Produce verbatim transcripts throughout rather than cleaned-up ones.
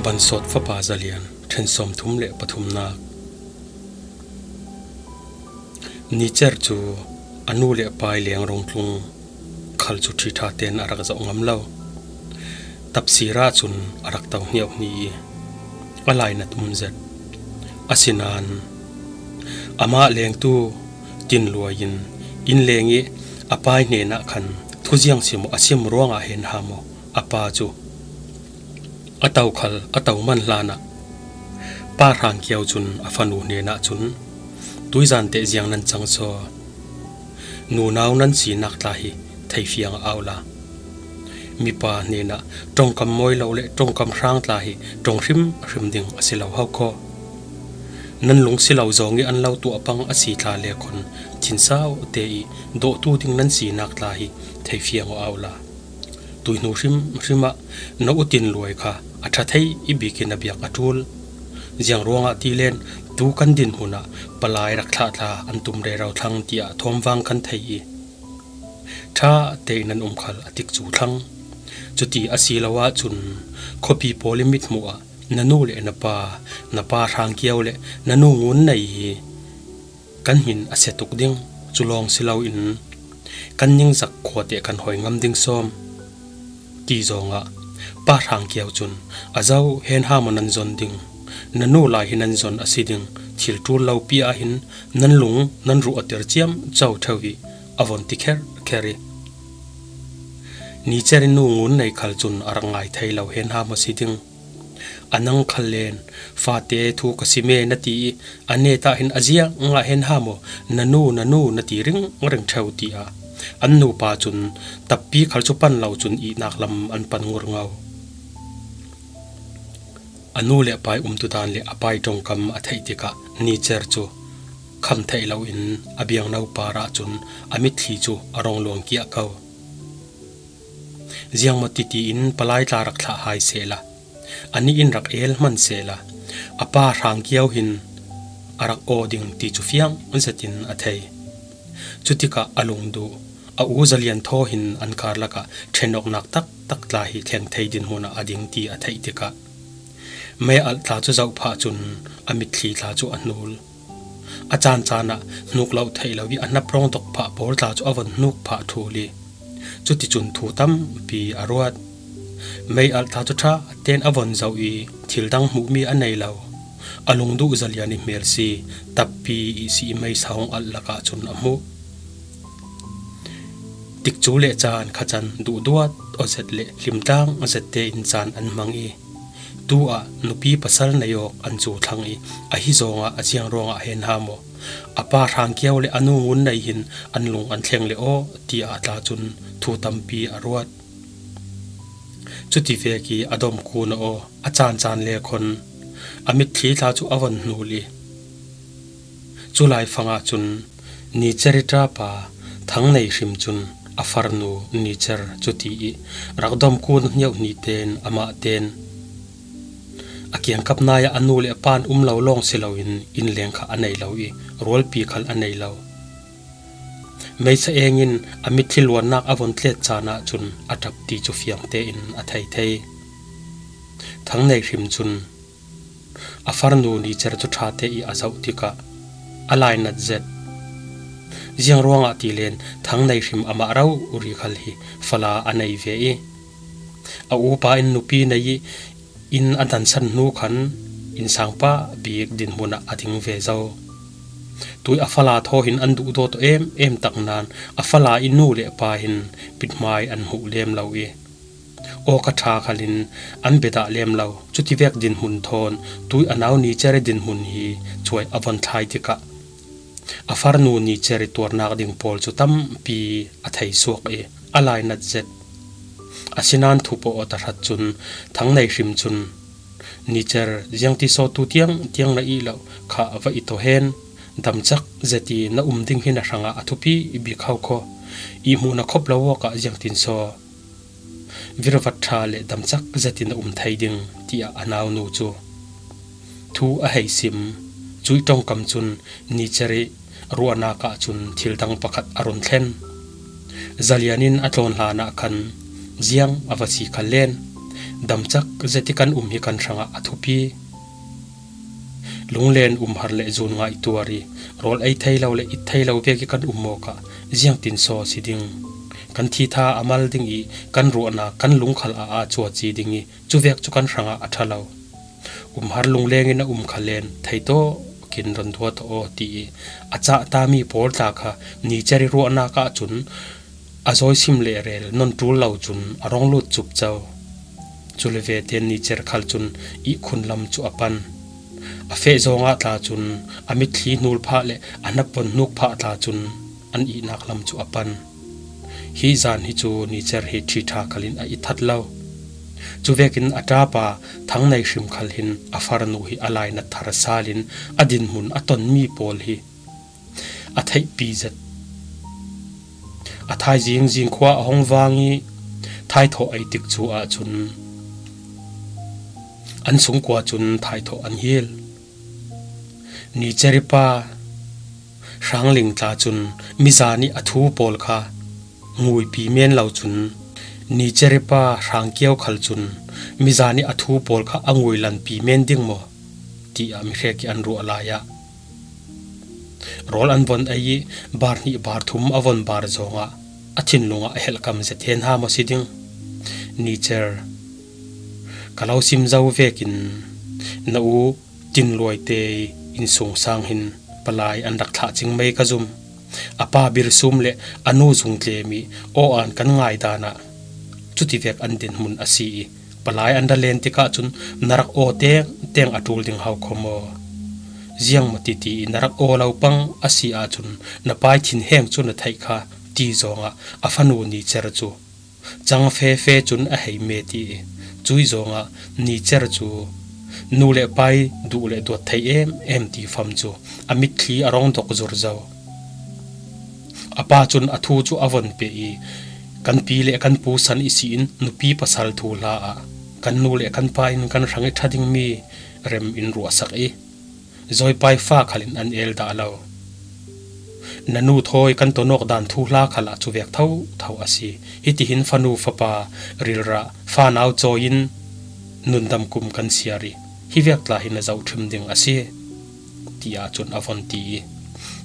Vansawt fapa Zalian, ṭhen sawmthum le pathumnak. Nicer cu a nu le a pa i leng rungtlung khal cu ṭhiṭha tein a rak zoh ngam lo. Tapsir ah cun a rak to hniauhni i a lainat um zet. Asinain amah lengtu tinluai in inn leng i a pa i hnenah khan thuziang sim aw, a sim ruangah hen ha maw a pa cu a to khal a to man hlanah Pa Hrang Kio cun a fanu hnenah cun, "Tuizan teh ziang nan cang saw? Nunau nan sinak tla hi theifiang a au la. Mipa hnenah ṭongkam mawi lo le ṭongkam hrang tla hi ṭong hrimhrim ding a si lo hau khaw. Nan lung si lo zawng i an lo tuah pang a si tla le khon thinsau te i dawhtu ding nan sinak tla hi theifiang aw au la. Tuihnu hrimhrim ah na u tinluai kha a ṭha thei i bik in a biak a ṭul. Ziang ruangah ti len tu kan dinhmun ah palai rak thlah tla an tum rero thlang tiah thawmvang kan thei i ṭha tein nan um khal a tikcu thlang. Cuti a si lo ahcun khuapi pawl i mithmuh ah na nu le na pa, na pa Hrang Kio le na nu Ngun Nei hi kan hmin a sia tuk ding. Cu lawng si loin kan ningzak khua teh kan hoi ngam ding sawm," ti zawngah Pa Hrang Kio cun, "A zo hen ha maw nan zon ding? Na nu lai hi nan zon a si ding. Thil ṭul lopi ah hin nan lung nan ruh a tir ciamco ṭheu i," a von ti kherkher i Nicer i nu Ngun Nei khal cun a rak ngai thei lo hen ha maw si ding. A nang khal len, "Fate thu ka sim e," na ti i a net ah hin, "A ziangah hen ha maw na nu, na nu?" na ti ringring ṭheu tiah an nupa cun tappi khal cu pan lo cun ihnak lam an pan ngurngo. A nu le a pa i umtudan le a pa i ṭongkam a theih tikah Nicer cu kham theih loin a biangno par ah cun a mitthli cu a rung luang kiah ko. Ziangmaw titi in palai tla rak thlah hai sehla, anih in rak el hman sehla, a pa Hrang Kio hin a rak aw ding ti cu fiang zetin a thei. Cutikah a lungduh, a u Zalian thaw hin an karlak ah ṭhenawknak taktak tla hi thleng thei dinhmun ah a ding ti a theih tikah mei alh tla cu zoh phah cun a mitthli tla cu a hnul. A caancaan ah hnuk lo theih lo i a hnap rawng dok phah pawl tla cu a von hnuk phah ṭhul i cuticun thu tampi a ruat. Mei alh tla cu ṭha tein a von zoh i thil dang hmuhmi a nei lo. A lungduh Zalian i hmel si, tappi i si i meisa hong alh lakah cun a hmuh. Tikcu le caan kha can duhduat aw zet le hlimtlang zet tein caan an hmang i tu ah nupi pasal nei awk an cu thlang i ahi zawngah a ziang ruangah hen ha maw a pa Hrang Kio le a nu Ngun Nei hin an lung an thleng le aw tiah a tla cun thu tampi a ruat. Cuti vek i a dom kun aw, a caancaan le khon a mitthli tla cu a von hnul i cu laifang ah cun Nicer i ṭapa Thang Nei Hrim cun a farnu Nicer cuti i rak dom kun hniauhni tein amah tein a kiangkap nai ah a nu le a pa an um lo lawng si loin inn leng kha a nei lo i rualpi khal a nei lo. Meisa eng in a mitthli luannak a von tlet caan ah cun a ṭap ti cu fiang tein a thei thei. Thang Nei Hrim cun a farnu Nicer cu ṭha te i a zoh tikah a lainat zet. Ziang ruangah ti len Thang Nei Hrim amah rori khal hi fala a nei ve i a upa in nupi nei i inn a dansan hnu khan innsangpa bik dinhmun ah a ding ve zo. Tui a fala thaw hin an duhdawt em em tak nain a fala i nu le pa hin pithmai an hmuh lem lo i awka ṭha khal in an bedah lem lo. Cutivek dinhmun thawn tui a nau Nicer i dinhmun hi cuai a von thlai tikah a farnu Nicer i tuarnak ding pawl cu tampi a thei suak i a lainat zet. Asinain thupawh awt a hrat cun Thang Nei Hrim cun, "Nicer, ziangti sawtu tiang tiang na ih loh kha va i taw hen. Damcak zet i na um ding hi na hrangah a thupi bik hau khaw. Ihmuh na khop lo awkah ziangtin saw virvat ṭha le damcak zet i na um thei ding," tiah a naunu cu thu a hei sim. Cuih ṭongkam cun Nicer i ruahnak ah cun thil dang pakhat a run thlen. Zalian in a tlawn hlan ah khan ziang a va si kha len. Damcak zet i kan um hi kan hrangah a thupi. Lunglen umhar le zun ngaihtuar i rawl ei thei lo le it thei lo vek i kan um mawkah ziangtin saw si ding? Kan thitha a mal ding i kan ruahna kan lungkhal a a chuachi ding i cuvek cu kan hrangah a ṭha lo. Umhar lunglengin a um kha len thei tawkin rawn duat aw ti i a cahta mi pawl tla kha Nicer i ruahnak ahcun a zawi sim le rel non ṭul lo cun a rong lut cupco. Cule vete Nicer khal cun ihkhun lam cu a pan. A feh zawngah tla cun a mitthli hnul phah le a hnapvon hnuk phah tla cun an ihnak lam cu a pan. Hi zan hi cu Nicer hi ṭhiṭha khalin a i that lo. Cuvekin a ṭapa Thangnei Hrim khal hin a farnu hi a lainat thar salin a dinhmun a tonmi pawl hi a theihpi zet. A thaizing zingkhua a hong vang i thaithawh ei tik cu ahcun an sungkua cun thaithawh an hil. Nicer i pa Hrangling tla cun mizan i a thu pawl kha nguipi men lo cun Nicer i pa Hrangkiau khal cun mizan i a thu pawl kha a ngui lanpi men ding maw tiah mihrek i an ruah lai ah rawl an von ei i bar hnih bar thum a von bar zawngah a thinlung ah a helhkam zet hen ham a si ding. Nicer, ka lo sim zo vekin na u Tinluaite i innsungsang hin palai an rak thlah cing mei ka zum. A pa Birsum le a nu Zungtlem i aw an kan ngai dan ah cutivek an dinhmun a si i palai an ra len tikah cun na rak aw tengteng a ṭul ding hau kho maw? Ziangmaw titi i na rak aw lo pang a si ahcun na pai thinheng cu na theih kha ti zawngah a fanu Nicer cu cang fefe cun a hei met i cui zawngah Nicer cu nu le pai duh le duat thei em em ti fam cu a mitthli a rong dok zur zo. A pa cun a thu cu a von pe i kan pi le kan pu san i si in nupi pasal thuhla ah kan nu le kan pa in kan hrang i ṭha dingmi rem in ruahsak i zawipai fa khalin an el dah lo. Na nu thawi kan tonawk dan thuhla khalah cuvek thotho a si. Hitihin fanu fapa rilrah fanau cawi in nundam kum kan siar i hivek tla hi na zohṭhim ding a si, tiah cun a von ti i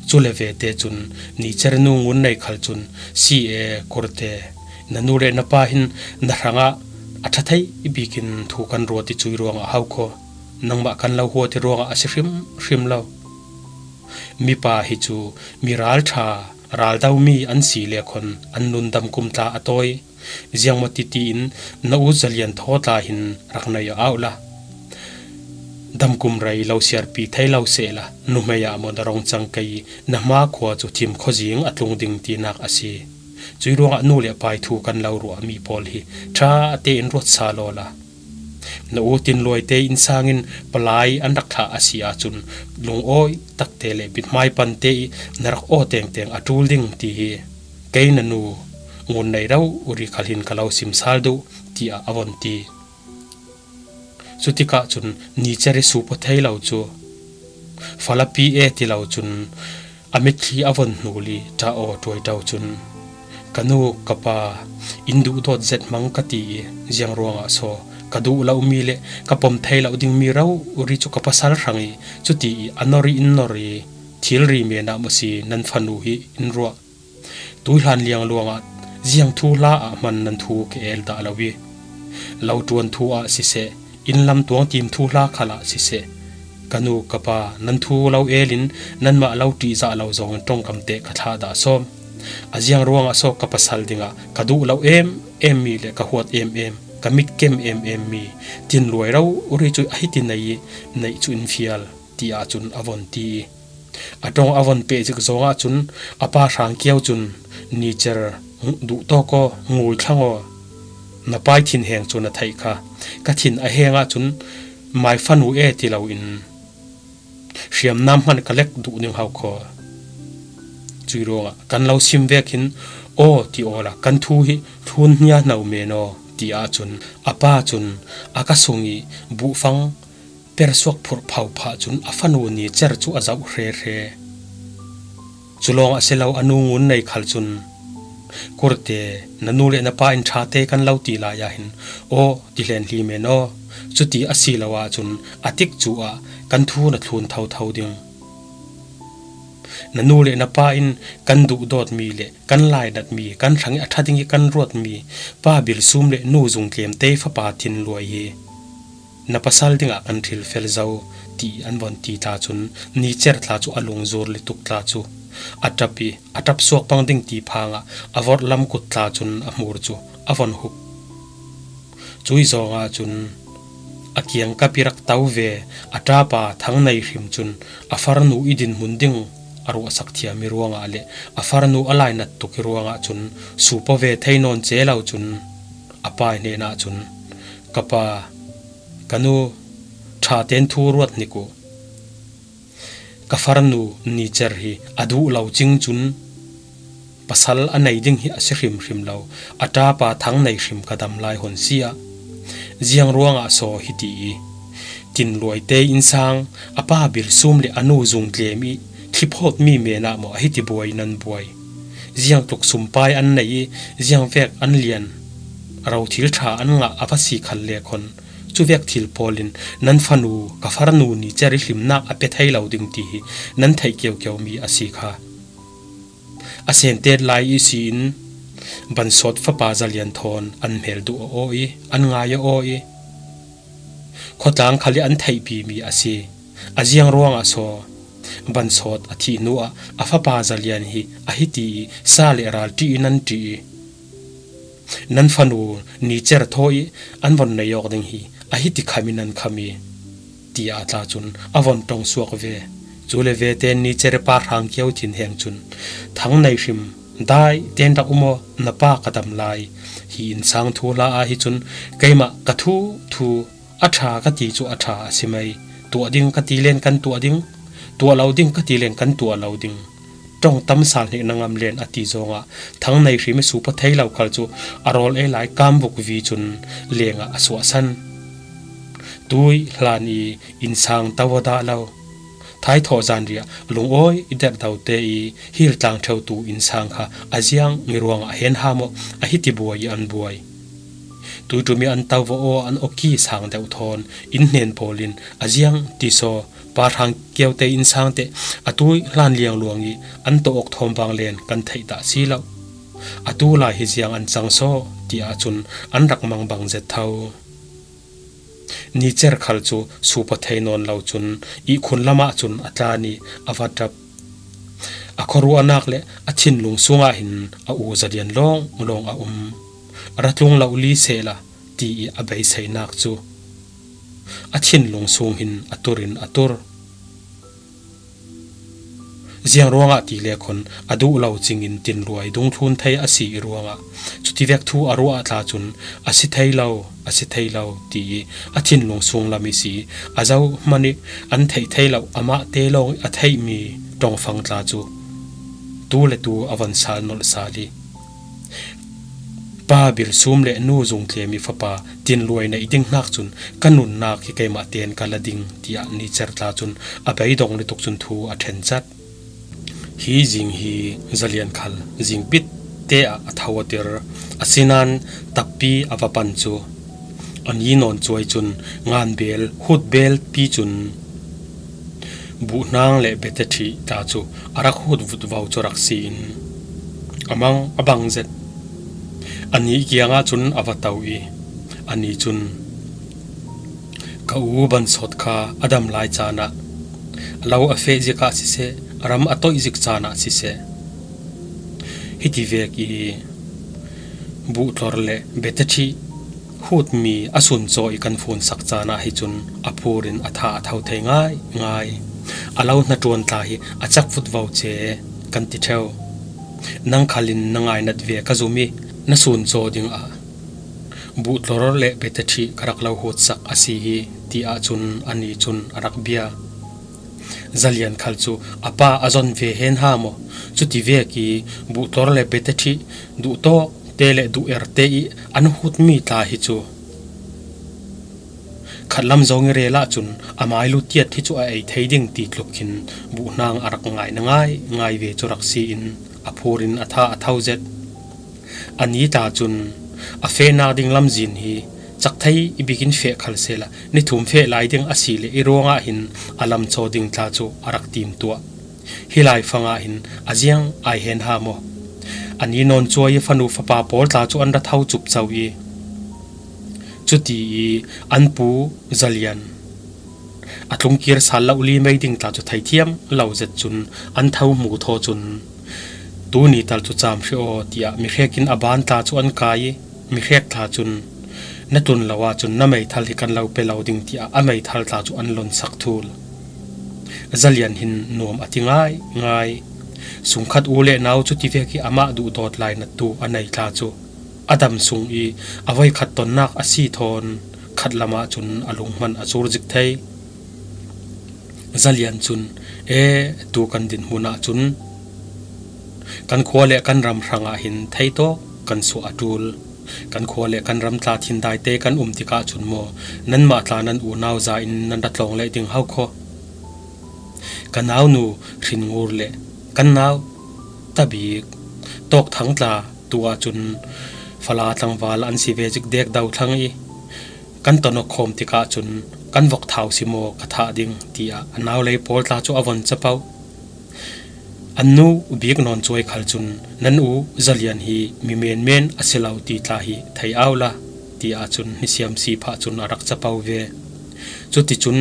cule vete cun Nicer nu Ngun Nei khal cun, si e, kurte, na nu le na pa hin na hrangah a ṭha thei bikin thu kan ruat i cui ruangah hau kho. Nangmah kan lo huat i ruangah a si hrimhrim lo. Mipa hi cu mi ralṭha, raldomi an si le khon an nundam kum tla a tawi. Ziangmaw titi in na u Zalian thaw tla hin rak nei a auh la. Damkum rei lo siarpi thei lo sehla nuhmei ah maw na rong cang kei i na hma khua cu thim khuazing a tlung ding tinak a si. Cui ruangah nu le pai thu kan lo ruahmi pawl hi ṭha tein ruat sa lawla. Na u Tinluaite innsang in palai an rak thlah a si ahcun lungawi takte le mithmai pante i na rak aw tengteng a ṭul ding ti hi kei na nu Ngun Nei rori khal hin ka lo sim sal duh, tiah a von ti. Cutikah cun Nicer i sup aw thei lo cu falapi e ti lo cun a mitthli a von hnul i ṭah aw ṭuaito cun, ka nu, ka pa, in duhdawt zet hmang ka ti i ziang ruangah saw ka duh lomi le ka pom thei lo dingmi rori cu ka pasal hrang i cuti i a nor i in nor i thilri men ah maw si nan fanu hi in ruah. Tuihlan liang luangah ziang thuhla ah hman nan thu ka el dah lo i lo ṭuan thu ah siseh, inn lam tuangtim thuhla khal ah siseh, ka nu ka pa nan thu lo el in nanmah lo ṭihzah lo zongin ṭongkam te ka thlah dah sawm. A ziang ruangah saw ka pasal dingah ka duh lo em em mi le ka huat em em, ka mit kem em em mi Tinluai rori cu a hiti nei i neih cu in fial, tiah cun a von ti i a ṭong a von peh zik zawngah cun a pa Hrangkiau cun, Nicer, duh tawk aw, ngui thlang aw, na pai thinheng cu na theih kha, ka thin a heng ahcun mai fanu e ti loin hriamnam hman ka lek duh ning hau khaw. Cui ruangah kan lo sim vekin aw ti awla kan thu hi thlun hnia hno men aw, ti ahcun a pa cun a ka sung i buhfang persuak phurh pho phah cun a fanu Nicer cu a zoh hre hre. Cu lawng a si lo, a nu Ngun Nei khal cun Kurte, na nu le na pa in ṭhate kan lo ti lai-ah hin, aw, ti hlen hlim en aw. Cuti a si lo ahcun a tikcu ah kan thu na thlun thotho ding. Na nu le na pa in kan duhdawtmi le kan lainatmi, kan hrang i a ṭha ding i kan ruatmi Pa Bilsum le Nu Zungtlemte fapa Tinluai hi na pasal dingah kan hrilfel zo, ti an von ti tla cun Nicer tla cu a lungzur lutuk tla cu a ṭap i a ṭap suak pang ding ti phangah a vorh lam kut tla cun a hmur cu a von hup. Cui zawngah cun a kiangkap i rak to ve a ṭapa Thang Nei Hrim cun a farnu i dinhmun ding a ruahsak thiam i ruangah le a farnu a lainat tuk i ruangah cun supa ve thei nawn ce lo cun a pa hnenah cun, "Ka pa, ka nu, ṭha tein thu ruat hnik uh. Ka farnu Nicer hi a duh lo cing cun pasal a nei ding hi a si hrimhrim lo, a ṭapa Thang Nei Hrim ka dam lai hun si ah. Ziang ruangah saw hiti i Tinluaite innsang a Pa Bilsum le a nu Zungtlem i thliphawtmi menah maw a hiti buai nan buai? Ziang tluk sumpai an nei i ziang vek an lian, ro thil ṭha an ngah a va si khal le khon, cuvek thil pawl in nan fanu, ka farnu Nicer i hlimnak a pe thei lo ding ti hi nan theih keukeumi a si kha. A sentet lai ihsin Bansawt fapa Zalian thawn an hmel duh a aw i an ngai a aw i khawtlang khal i an theihpimi a si. A ziang ruangah saw Bansawt a thih hnuah a fapa Zalian hi a hiti i sa le ral ṭih i nan ṭih i nan fanu Nicer thaw i an von nei awk ding hi a hiti kham i nan kham i," tiah tla cun a von ṭong suak ve. Cule vete Nicer i Pa Hrang Kio thinheng cun, "Thang Nei Hrim, dai tein rak um aw, na pa ka dam lai. Hi innsang thuhla ah hi cun keimah ka thu thu a ṭha ka ti cu a ṭha a si mai. Tuah ding ka ti len kan tuah ding, tuah lo ding ka ti len kan tuah lo ding. Ṭong tam sal hnik na ngam len," a ti zawngah Thang Nei Hrim i supa thei lo khal cu a rawl ei lai kam vukvi cun lengah a suahsan. Tui hlan i innsang to a dah lo. Thaithawh zanriah lungawi i derhdote i hil tlang ṭheutu innsang kha a ziang mi ruangah hen ha maw a hiti buai i an buai. Tuiṭum i an to va aw an awki sang deuh thawn inn hnen pawl in a ziang ti saw Pa Hrang Kiote innsangte a tui hlan liangluang i an tawh awk thawm vang len kan theih dah si lo. Atu lai hi ziang an cang saw ti ahcun an rak mangbang zet tho. Nicer khal cu supa thei nawn lo cun ihkhun lamah cun a tlan i a va ṭap. A khuaruahnak le a thinlung sungah hin a u Zalian lawnglawng a um. Ra tlung lo li sehla ti i a beiseinak cu a thinlung sung hin a tur in a tur. Ziang ruangah ti le khon a duh lo cingin Tinluai dungthlun thei a si i ruangah cutivek thu a ruah tla cun a si thei lo, a si thei lo ti i a thinlung sunglam i si a zo hmanh i an theih thei lo amah te lawng i a theihmi ṭongfang tla cu tu le tu a von sal nolh sal i Pa Bilsum le Nu Zungtlem i fapa Tinluai neih ding hnak cun ka nunnak hi keimah tein ka la ding, tiah Nicer tla cun a beidong lutuk cun thu a ṭhen cat. Hi zing hi Zalian khal zingpit te ah a tho a tir, asinain takpi a va pan cu a ni nawn cuai cun nganbel hutbel pi cun Buhhnang le Betaṭhih ta cu a rak hut vutvo cu rak si in a mang a bang zet. Anih kiangah cun a va to i ani cun, "Ka u Bansawt kha a dam lai caan ah lo a feh zik ah siseh, ram a toih zik caan ah siseh, hiti vek i Buhtlor le Betaṭhih hutmi a suncaw i kan funsak caan ah hi cun a phur in a tha a tho thei ngaingai. A lo hnaṭuan tla hi a cak vutvo ce kan ti ṭheu. Nang khal in na ngainat ve ka zum i na suncaw dingah Buhtlor le Betaṭhih ka rak lo hutsak a si hi," tiah cun ani cun a rak bia. Zalian khal cu a pa a zon ve hen ha maw? Cuti vek i Buhtlor le Betaṭhih duhtawk te le duh erte i an hutmi tla hi cu khatlam zong i rel ahcun a mailu tiat hi cu a ei thei ding ti tluk khin Buhhnang a rak ngaina ngaingai ve cu rak si in a phur in a tha a tho zet. A ni tla cun a fehnak ding lamzin hi cak thei i bikin feh khal sehla, ni thum feh lai ding a si le i ruangah hin a lamcaw ding tla cu a rak tim tuah. Hi laifang ah hin a ziang ai hen ha maw? A ni nawn cuai i fanu fapa pawl tla cu an ra tho cupco i, cuti i an pu Zalian a tlungkir sal lo li mei ding tla cu theithiam lo zet cun an tho hmu thaw cun, "Tuni tal cu cam hrih aw," tiah mihrek in a ban tla cu an kai i, mihrek tla cun, "Na tlun lo ahcun na meithal hi kan lo pe lo ding," tiah a meithal tla cu an lonsak thul. Zalian hin nuam a ti ngaingai. Sungkhat u le nau cu tivek i amah duhdawt lainattu a nei tla cu a dam sung i a voikhat tonnak a si thawn khat lamah cun a lunghman a cur zik thei. Zalian cun, "E, tu kan dinhmun ahcun kan khua le kan ram hrangah hin theitawk kan suah a ṭul. Kan khua le kan ram tla thindaite kan um tikah cun maw, nanmah tla nan unau za in nan ra tlawng leh ding hau khaw. Ka naunu Hrinngur le kan nau tabik Tawkthang tla tu ahcun fala tlangval an si ve zik dek do thlang i, kan tonok khawm tikah cun kan vok thau si maw ka thah ding," tiah a naulei pawl tla cu a von capoh. An nu bik nawn cuai khal cun, "Nan u Zalian hi mi menmen a si lo ti tla hi thei au la," tiah cun hnisiam si phah cun a rak capo ve. Cuticun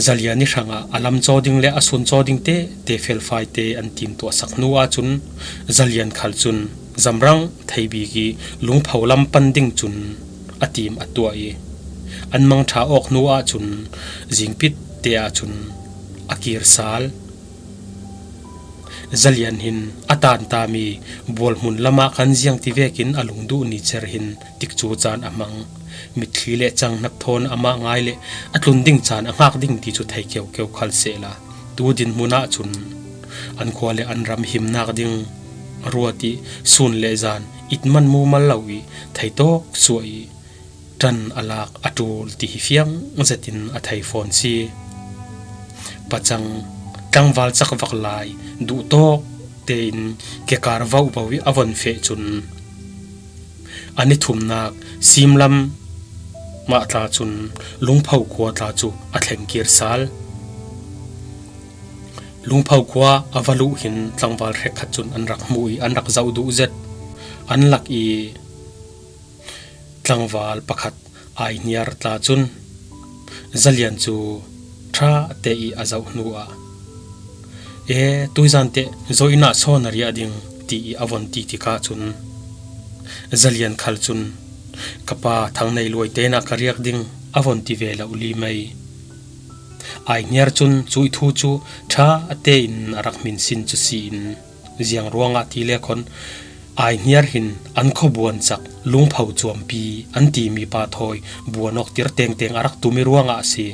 Zalian i hrangah a lamcaw ding le a suncaw ding te, te felfai te an tim tuahsak hnu ahcun Zalian khal cun zamrang thei bik i lungpho lam pan ding cun a tim a tuah i, an mangṭha awk hnu ahcun zingpit te ahcun a kir sal. Zalian hin a tantami bualhmun lamah khan ziang ti vekin a lungduh ni cer hin tikcu caan a hmang. Mitthli le cang hnak thawn amah ngai le a tlun ding caan a hngak ding ti cu thei keukeu khal sehla, tu dinhmun ahcun an khua le an ram himnak ding ruat i sun le zan it man mumal lo i theitawk suah i ṭan a lak a ṭul ti hi fiang zetin a thei fawn si. Pacang tlangval cakvak lai duhtawk tein kekar vovo i a von feh cun, a ni thumnak simlam mah tla cun Lungpho khua tla cu a thleng kir sal. Lungpho khua a va luh hin tlangval hrekkhat cun an rak hmuh i an rak zoh duh zet. An lak i tlangval pakhat Ai Hniar tla cun Zalian cu ṭha te i a zoh hnu ah, "E, tuizan teh zawinah saw na riah ding," ti i a von ti tikah cun Zalian khal cun, "Ka pa Thang Nei Luai tenah ka riak ding," a von ti ve lo li mei. Ai Hniar cun cuih thu cu ṭha tein a rak hminsin cu si in, ziang ruangah ti le khon Ai Hniar hin an khuabuan cak Lungpho Cuampi an timi pa thawi buan awk tir tengteng a rak tum i ruangah a si.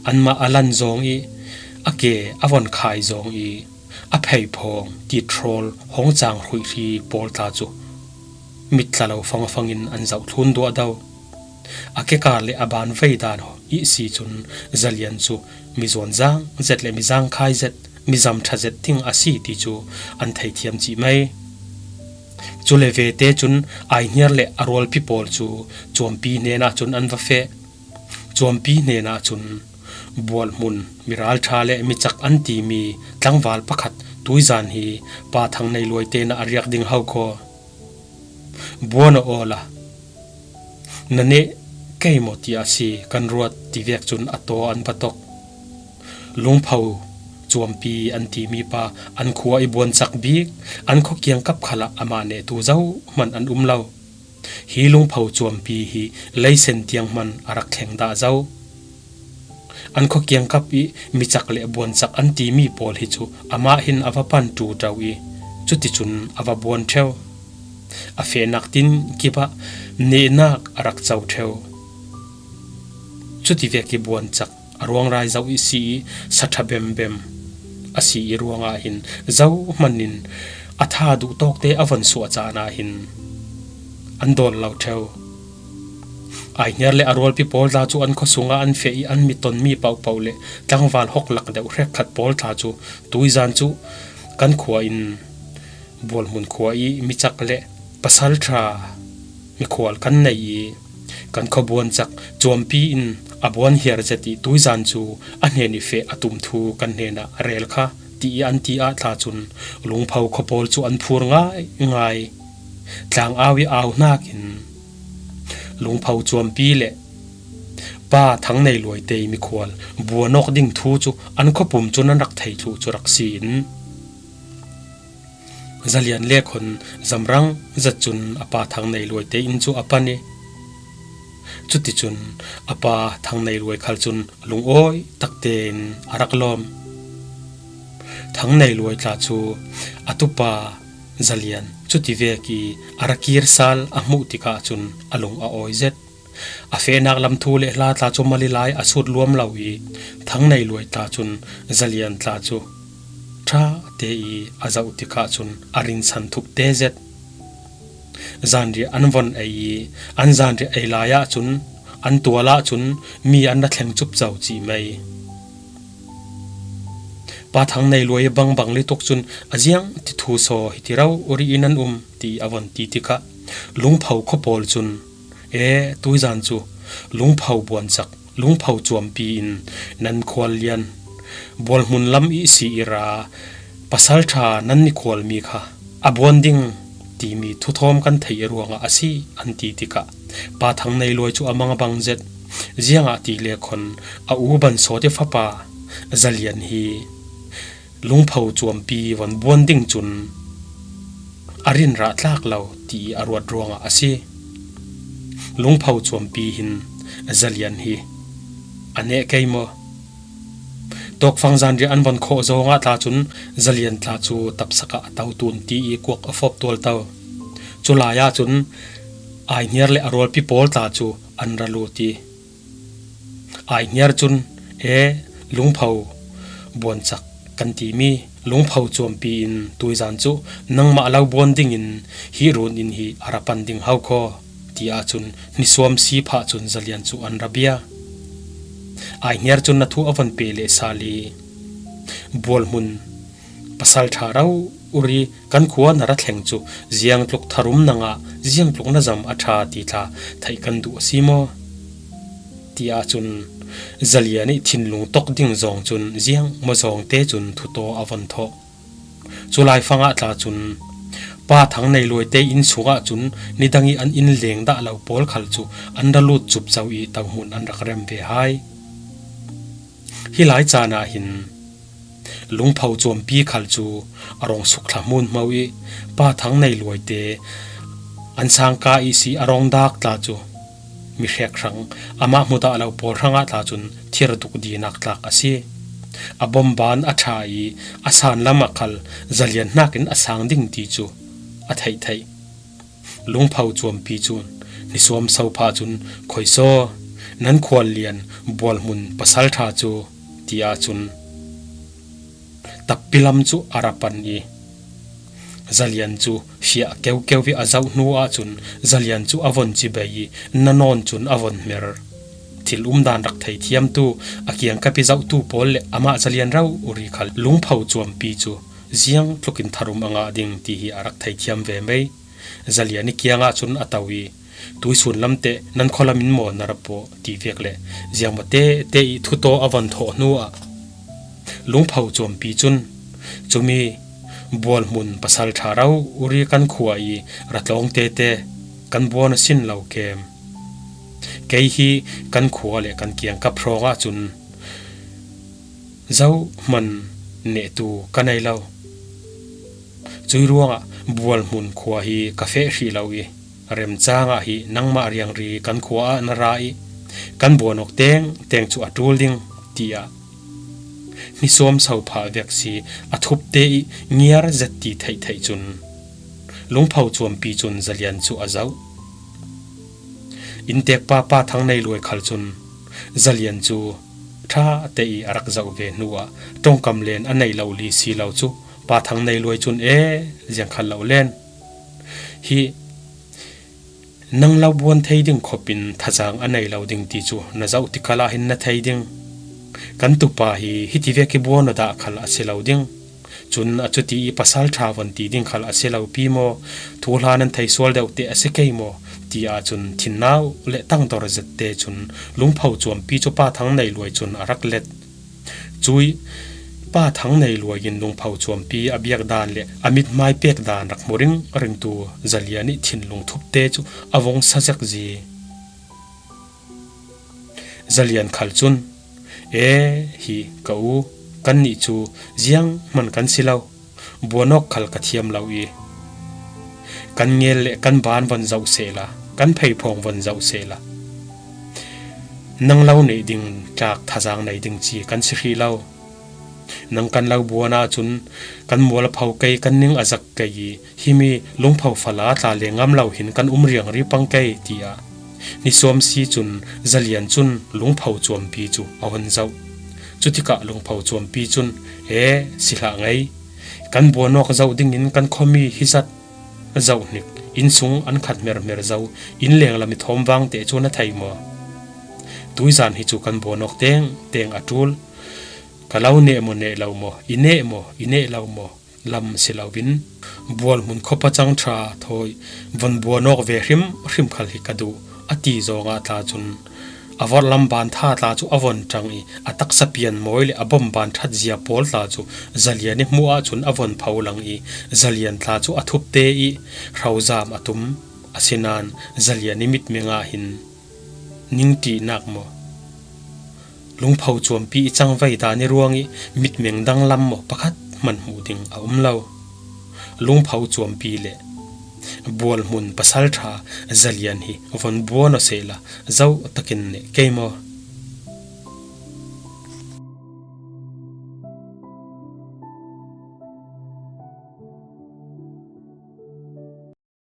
Anmah a lan zawng i a ke a von khai zawng i a pheiphawng tithrawl hong cang hruihhri pawl tla cu mitla lo fangfang in an zoh thlun duahdo. A kekar le a ban vei dan ihsi cun Zalian cu mi zuanzang zet le mi zangkhai zet, mi zamṭha zet ding a si ti cu an theithiam cih mei. Cule vete cun Ai Hniar le a rualpi pawl cu Cuampi hnenah cun an va feh. Cuampi hnenah cun, "Bualhmun, miralṭha le micak an timi tlangval pakhat tuizan hi Pa Thang Nei Luai tenah a riak ding hau khaw. Buan aw awla na neh kei maw tiah a si kan ruat," ti vek cun a taw an va tok. Lungpho Cuampi an timi pa an khua i buancak bik an khua kiangkap khalah amah nehtu zohman an um lo. Hi Lungpho Cuampi hi leisen tiang hman a rak thleng dah zo. An khua kiangkap i micak le buancak an timi pawl hi cu amah hin a va pan ṭuṭo i cuticun a va buan ṭheu. A fehnak tin kip ah nehnak a rak co ṭheu. Cutivek i buancak a ruangrai zoh i si i saṭha bembem a si i ruangah hin zohman in a tha duhtawkte a von suah caan ah hin an dawl lo ṭheu. Ai Hniar le a rualpi pawl tla cu an khua sungah an feh i an mi tonmi pohpoh le tlangval hok lak deuh hrekkhat pawl tla cu tuizan cu kan khua in Bualhmun khua i micak le Pasalṭha mikhual kan nei i kan khuabuan chak Cuampi in a buan hiar zet i tuizan cu a hnen i feh a tum thu kan hnenah rel kha ti i an ti ah tla cun Lungpho khuapawl cu an phur ngaingai. Tlang au i au hnakin Lungpho Cuampi le Pa Thang Nei Luai te i mikhual buan awk ding thu cu an khuapum cun an rak thei thluh cu rak si in Zalian le khon zamrang zat cun a pa Thang Nei Luai te in cu a pan i cuticun a pa Thang Nei Luai khal cun lungawi takte in a rak lawm. Thang Nei Luai tla cu a tupa Zalian cuti vek i a ra kir sal a hmuh tikah cun a lung a awi zet. A fehnak lam thu le hla tla cu mali lai a sut luam lo i Thang Nei Luai tla cun Zalian tla cu ṭha te i a zoh tikah cun a rinsan thup te zet. Zanriah an von ei i an zanriah ei lai ahcun an tual ahcun mi an ra thleng cupco cih mei. Pa Thang Nei Luai bangbang lituk cun a ziang ti thu saw hi ti rau uri in an um ti a von ti tikah Lungpho khuapawl cun, e, tuizan cu Lungpho buan chak, Lungpho Cuampi in nan khual lian bualhmun lam i si i ra, pasalṭha nan mikhualmi kha a buan ding timi thuthawm kan theih ruangah a si an ti tikah Pa Thang Nei Luai cu a mang a bang zet. Ziangahtile khon a u Ban Sawt i fapa Zalian hi Lungpho Cuampi von buan ding cun a rinrah tlak lo ti a ruat ruangah a si. Lungpho Cuampi hin Zalian hi a neh kei maw? Tawkfang zanriah an von khawh zawngah tla cun Zalian tla cu tapsak ah a to tun ti i kuak a fawp tualto. Culai ahcun Aihniar le a rualpi pawl tla cu an ra lut i Aihniar cun, e, Lungpho buancak kan timi Lungpho Cuampi in tuizan cu nangmah lo buan dingin hi run in hi a ra pan ding hau khaw, ti ahcun hnisuam si phah cun Zalian cu an ra bia. Aihniar cun na thu a von pe leh sal i bualhmun pasalṭha rau uri kan khua na ra thleng cu ziangtluk tharum na ngah, ziangtluk na zam a ṭha ti tla theih kan duh a si maw? Ti ahcun Zalian i thinlung tok ding zawng cun ziang maw zawng te cun thuto a von thawh. Culai fangah tla cun Pa Thang Nei Luai te inn sungah cun nidang i an inn leng dah lo pawl khal cu an ra lut cupco i tohmun an rak rem ve hai. Hi lai caan ah hin Lungpho Cuampi khal cu a rung sukthla hmunhmo i Pa Thang Nei Luai te an sangka i si a rung dak tla cu mi hrek hrang, amah hmu dah lo pawl hrangah tla cun thir duk dinak tlak a si. A bomban a ṭha i a san lam ah khal Zalian hnakin a sang ding ti cu a theih theih. Lungpho Cuampi cun hnisuam so phah cun, "Khuaisaw, nan khual lian bualhmun pasalṭha cu," ti ahcun tappi lam cu a ra pan i Zalian cu fiah keukeu i a zoh hnu ahcun Zalian cu a von cibei i na nawn cun a von hmer. Thil umdan rak thei thiamtu, a kiangkap i zohtu pawl le amah Zalian rau uri khal Lungpho Cuampi cu ziangtlukin tharum a ngah ding ti hi a rak thei thiam ve mei. Zalian i kiangah cun a to i, "Tuisun lam teh nan khualam in maw na ra pawh?" ti vek le ziangmaw tete i thuto a von thawh hnu ah Lungpho Cuampi cun, "Cumi bualhmun pasalṭha rau uri kan khua i ra tlawng tete kan buan a sin lo kem. Kei hi kan khua le kan kiangkap hrawng ahcun zohman nehtu ka nei lo. Cui ruangah bualhmun khua hi ka feh hrih lo i, remcang ah hi nangmah riangri kan khua ah na ra i, kan buan awk tengteng cu a ṭul ding," tiah hnisuam so phah vek si a thupte i ngiar zet ti theihtheih cun Lungpho Cuampi cun Zalian cu a zoh. Inntekpa Pa Thang Nei Luai khal cun Zalian cu ṭha te i a rak zoh ve hnu ah ṭongkam len a nei lo li si lo cu Pa Thang Nei Luai cun, "E, ziangkhal lo len. Hi nang lo buan thei ding khopin thazaang a nei lo ding ti cu na zoh tikal ah hin na thei ding. Kan tupa hi hiti vek i buan aw dah khal a si lo ding. Cun a cuti i pasalṭha von ti ding khal a si lo pi maw? Thuhla nan thei sual deuh teh a si kei maw? Ti ahcun thinnau le tangdor zette cun Lungpho Cuampi cu Pa Thang Nei Luai cun a rak let. Cui Pa Thang Nei Luai in Lungpho Cuampi a biak dan le a mithmai pek dan rak hmu ringringtu Zalian ih thinlung thupte cu a vung sa zekzi. Zalian khal cun, "E, hi ka u, kannih cu zianghman kan si lo, buanawk khal ka thiam lo i, kan ngel le kan ban von zoh sehla, kan pheiphawng von zoh sehla, nang lo neih ding tlak thazang nei ding ci kan si hrih lo. Nang kan lo buan ahcun kan mual a pho kei, kan ning a zak kei i, himi Lungpho fala tla le ngam lo hin kan um riangri pang kei," tiah nisuamsi cun Zalian cun Lungpho Cuampi cu a hun zoh. Cutikah Lungpho Cuampi cun, "E, si hlah ngei. Kan buanawk zoh dingin kan khuami hi zat zoh hnik, inn sung an khat hmerhmer zo, inn lenglam i thawm vang te cu na thei maw? Tuizan hi cu kan buanawk tengteng a ṭul. Ka lo neh maw, neh lo maw, i neh maw, i neh lo maw, lam si loin bualhmun khuapacang ṭha thawi von buanawk ve hrimhrim khal hi ka duh," a ti zawngah tla cun a vorhlam ban tha tla cu a von ṭang i, a taksa pian mawi le a bom ban ṭhat zia pawl tla cu Zalian ih hmuh ahcun a von pho lang i, Zalian tla cu a thupte ih hrozam a tum. Asinain Zalian ih mitmeng ah hin ningṭihnak maw, Lungpho Cuampi ih cangvai dan ih ruang ih mitmeng danglam maw pakhat hman hmuh ding a um lo. Lungpho Cuampi le bualhmun pasalṭha Zalian hi von buan aw sehla, zoh takin neh kei maw?